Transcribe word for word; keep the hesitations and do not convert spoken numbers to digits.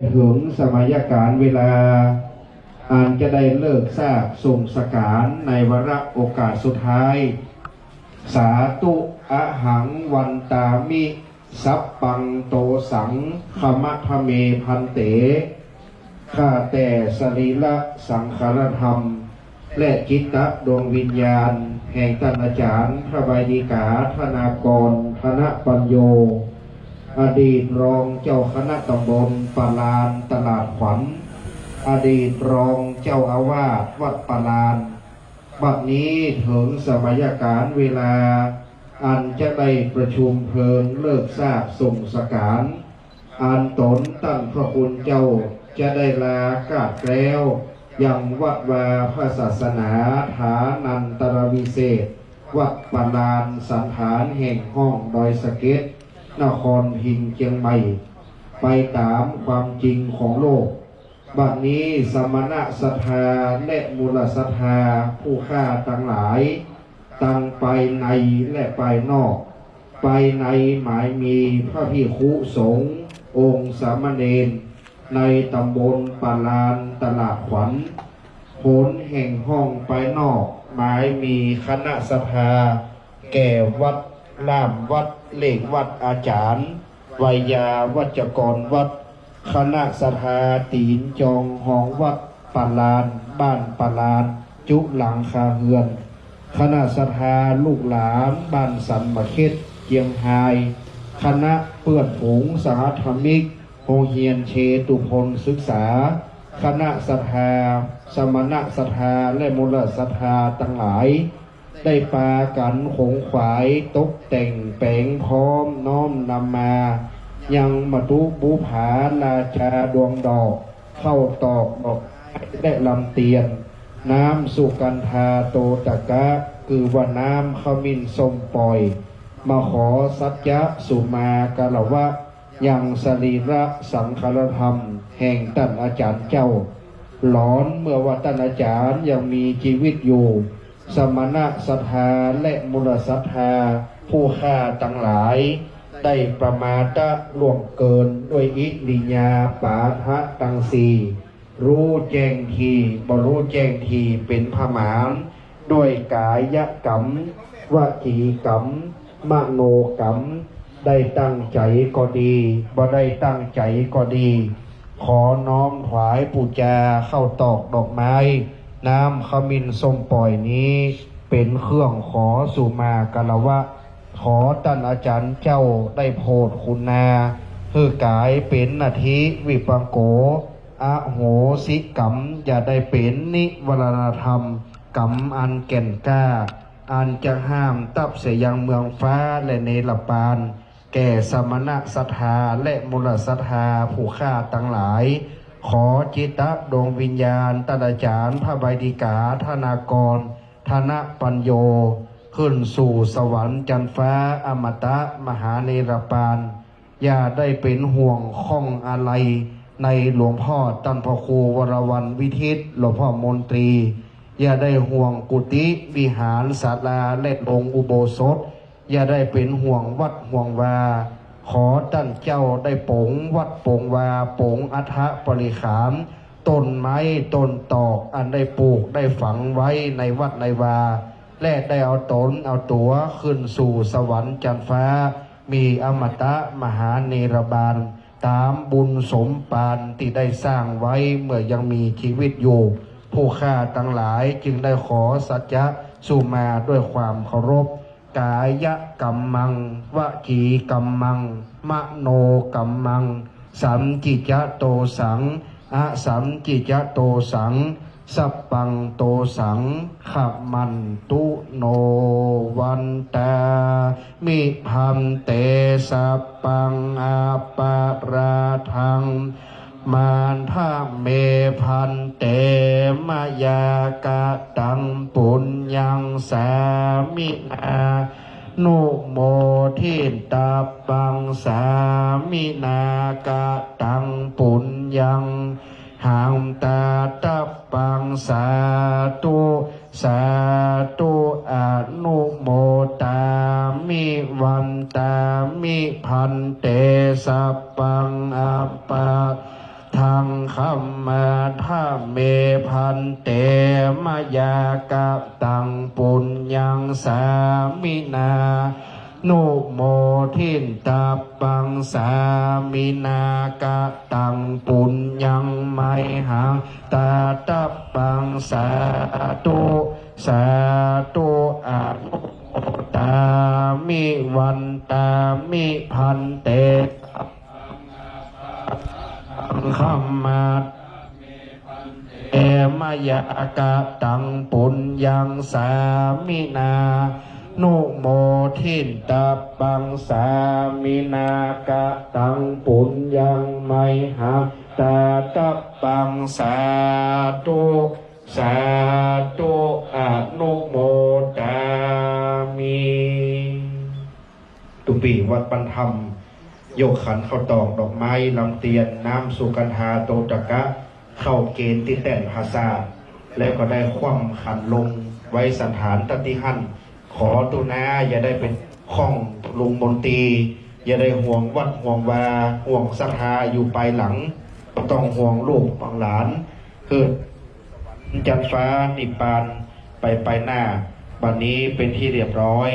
เถิงสมัยก๋าลเวลา อันจะได้เลิกซากส่งสก๋าลในวาระโอกาสสุดท้าย สาธุ อะหัง วันตามิ สัพพัง โตสัง ขมะทะเม ภันเต ข้าแต่สรีระสังขารธรรม และจิตตะดวงวิญญาณ แห่งต้านอาจ๋ารย์ พระใบดีก๋า ธนากร ธนปัญโญ อดีตรองเจ้าคณะตำบลป่าลานตลาดขวัญ อดีตรองเจ้าอาวาสวัดป่าลาน บัดนี้เถิงสมัยก๋าลเวลา อันจะได้ประชุมเพลิงเลิกซากส่งสก๋าล อันตนต้านพระคุณเจ้าจะได้ลากราบแคล้ว ยังวัดวาพระศาสนาฐานันตรวิเศษ วัดป่าลานสันฐานแห่งห้องดอยสะเก็ด นครพิงค์เจียงใหม่ ไปต๋ามความจริงของโลก บัดนี้สมณะศรัทธาและมูลศรัทธาผู้ข้าตังหลาย ตังภายในและภายนอก ภายในหมายมีพระภิกขุสงฆ์องค์สามเณร ในตำบลป่าลานตลาดขวัญ ผลแห่งห้องภายนอก หมายมีคณะศรัทธา แก่วัด ล่ามวัด เลขวัดอาจ๋ารย์ ไวยาวัจกรวัด คณะศรัทธาตี๋นจองฮองวัดป่าลาน บ้านป่าลาน จุหลังคาเฮือน คณะศรัทธาลูกหลานบ้านสันมะเข็ด เจียงฮาย คณะเปื้อนฝูงสหธรรมิก โฮงเฮียนเชตุพลศึกษา คณะศรัทธา สมณะศรัทธา และมูลศรัทธาตังหลาย ได้ปากั๋นขงขวายตกแต่งแป๋งพร้อมน้อมนำมา ยังมะตุบุผาราจาดวงดอก ข้าวตอกดอกไม้และลำเตียน น้ำสุกัณฑาโตตกะ คือว่าน้ำขมิ้นส้มป่อย มาขอสัจจะสุมาคารวะ ยังสรีระสังขารธรรมแห่งต้านอาจ๋ารย์เจ้า หลอนเมื่อว่าต้านอาจ๋ารย์ยังมีจีวิตอยู่ สมณะศรัทธาและมูลศรัทธาผู้ข้าตังหลาย ได้ประมาทล่วงเกินด้วยอิริยาบถะตังสี่ ฮู้แจ้งดี บ่ฮู้แจ้งดีเป๋นผะหมาน ด้วยก๋ายกรรม วจีกรรม มโนกรรม ได้ตั้งใจ๋ก็ดี บ่ได้ตั้งใจ๋ก็ดี ขอน้อมถวายปู๋จาข้าวตอกดอกไม้ น้ำขมิ้นส้มป่อยนี้ เป๋นเครื่องขอสุมาคารวะ ขอต้านอาจ๋ารย์เจ้าได้โผดขุณา หื้อก๋ายเป๋นนาทิวิปังโก อโหสิกรรม อย่าได้เป๋นนิวรณธรรม กรรมอันแก่นกล้า อันจะห้ามตั๊บเสียยังเมืองฟ้าและเนรปาน แก่สมณะศรัทธาและมูลศรัทธาผู้ข้าตังหลาย ขอจิตตะดวงวิญญาณต้านอาจ๋ารย์พระใบดีก๋า ธนากร ธนปัญโญ ขึ้นสู่สวรรค์จันทร์ฟ้าอมตะมหาเนรปาน อย่าได้เป๋นห่วงข้องอาลัยในหลวงพ่อต้านพระครูวรวรรณวิทิต หลวงพ่อมนตรี อย่าได้ห่วงกุฏิวิหารศาลาและโรงอุโบสถ อย่าได้เป๋นห่วงวัดห่วงวา ขอต้านเจ้าได้ปงวัดปงวา ปงอัฐปริขาร ต้นไม้ต้นตอกอันได้ปลูกได้ฝังไว้ในวัดในวา และได้เอาต๋นเอาตั๋วขึ้นสู่สวรรค์จันทร์ฟ้า มีอมตะมหาเนรปาน ต๋ามบุญสมภารตี้ได้สร้างไว้เมื่อยังมีจีวิตอยู่ ผู้ข้าตังหลายจึงได้ขอสัจจะสุมาด้วยความเคารพ ก๋ายกรรมัง วจีกรรมัง มโนกรรมัง สัญญิจะโตสัง อสัญญิจะโตสัง สัพพัง โตสัง ขมันตุ โน วันตามิ ภันเต สัพพัง อปราธัง มันทะเม ภันเต มะยากะตัง ปุญญัง สามินา นุโมทิตัพพัง สามินากะตัง ปุญญัง หังตาตัพพัง สาธุ สาธุ อนุโมทามิ วันตามิ ภันเต สัพพัง อปา ทัง ขมาทะเม ภันเต มะยา กะตัง ปุญญัง สามินา นุโมทิตัปปัง สามินา กะตัง ปุญญัง ไมหัง ตาตัปปัง สาธุ สาธุ อนุโมทามิ วันตามิ ภันเต ขมาเต มะยา กะตัง ปุญญัง สามินา นุโมทิตัปปัง สามินา กะตัง ปุญญัง ไมหัง ตาตัปปัง สาธุ สาธุ อนุโมทามิ ตุปี๋วัดบ้านถ้ำ ยกขันข้าวตอกดอกไม้ลำเตียนน้ำสุกันธาโตตกะ เข้าเกณฑ์ตี้แต้นผาสาท แล้วก็ได้คว่ำขันลงไว้สันฐานตะตี้หั้น ขอตุ๊นาอย่าได้ไปข้องลุงมนตรี อย่าได้ห่วงวัดห่วงวา ห่วงศรัทธาอยู่ปายหลัง บ่ต้องห่วงลูกห่วงหลาน หื้อจันฟ้านิพพานไปปายหน้า บัดนี้เป๋นตี้เรียบร้อย